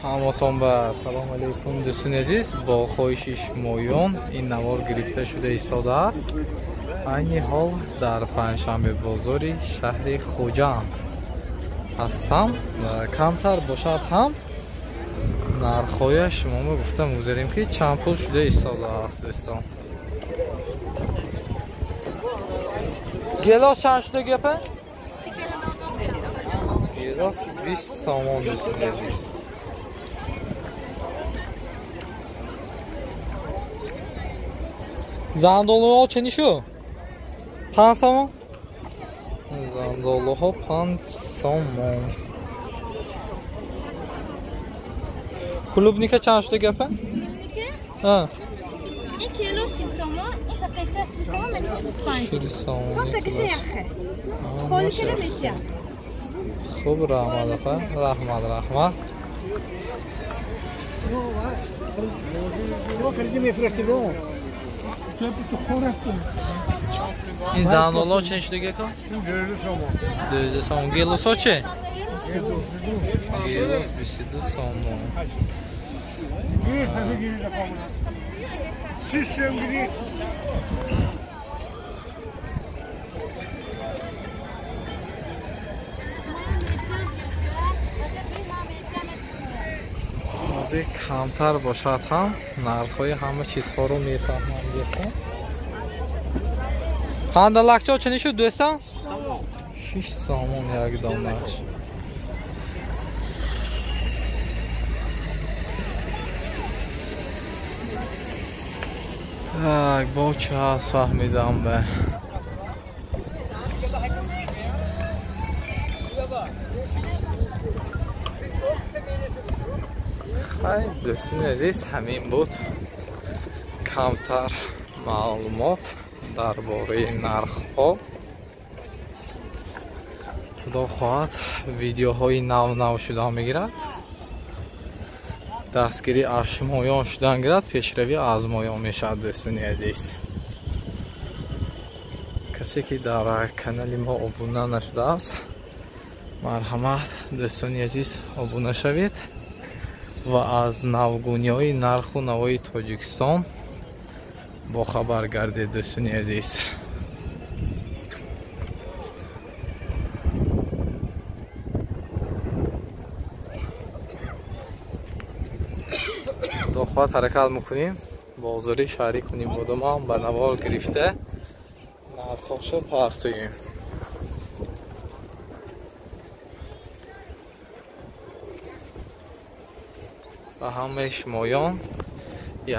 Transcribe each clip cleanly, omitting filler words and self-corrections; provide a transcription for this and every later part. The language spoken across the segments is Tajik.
Ҳаматон ба салом алейкум, дӯстони азиз. Бо хоҳиши шумоён ин навор гирифта шуда истодааст. Айни ҳол дар панҷшанбе бозори шаҳри Хуҷанд ҳастам. Камтар бошад ҳам нархҳоя шумо гуфта мегузарем, ки чанд пул шуда истодааст, дӯстон. Гелос чанд шуда гапа? Гелос 20 сомон, дӯстони азиз. Зандолуҳо чӣ шу? 5 сомон? Зандолуҳо 5 сомон. Клубника чанд шуда гапа? Клубника? Ин килош 40 сомон, ин фақирчаш 40 сомон, мани 25. 40 сомон. То такаша яхе. Холи кила метия. Хуб, раҳмат апа, раҳмат, раҳмат. Ин зандоло чӣ шуда гапа? 12 сомон. Гелосо чӣ? Гелос 22 сомон. Ҳозир камтар бошад ҳам нархҳои ҳама чизҳоро мефаҳмам. Пандалакчо чӣ шуд, дӯстон? 6 сомон як донаш. Так, бо чӣ ҳаст фаҳмидам бе. Хайр, дӯстони азиз, ҳамин буд камтар маълумот дар бораи нархҳо. Худо хоҳад видеоҳои нав-нав шудан мегирад, дастгирӣ аз шумоён шудан гирад, пешравӣ аз моён мешавад, дӯстони азиз. Касе ки дар канали мо обуна нашудааст, марҳамат, дӯстони азиз, обуна шавед ва аз навгуниҳои нарху навои Тоҷикистон бохабар гардед, дӯстони азиз. Худо хоҳад ҳаракат мекунем, бозори шаҳрӣ кунем, бодомам ба навор гирифта нархҳошо партоем. Ба ҳамаи шумоён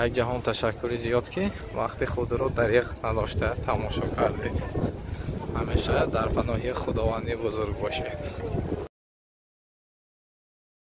як ҷаҳон ташаккури зиёд, ки вақти худро дариғ надошта тамошо кардед. Ҳамеша дар паноҳи Худованди бузург бошед.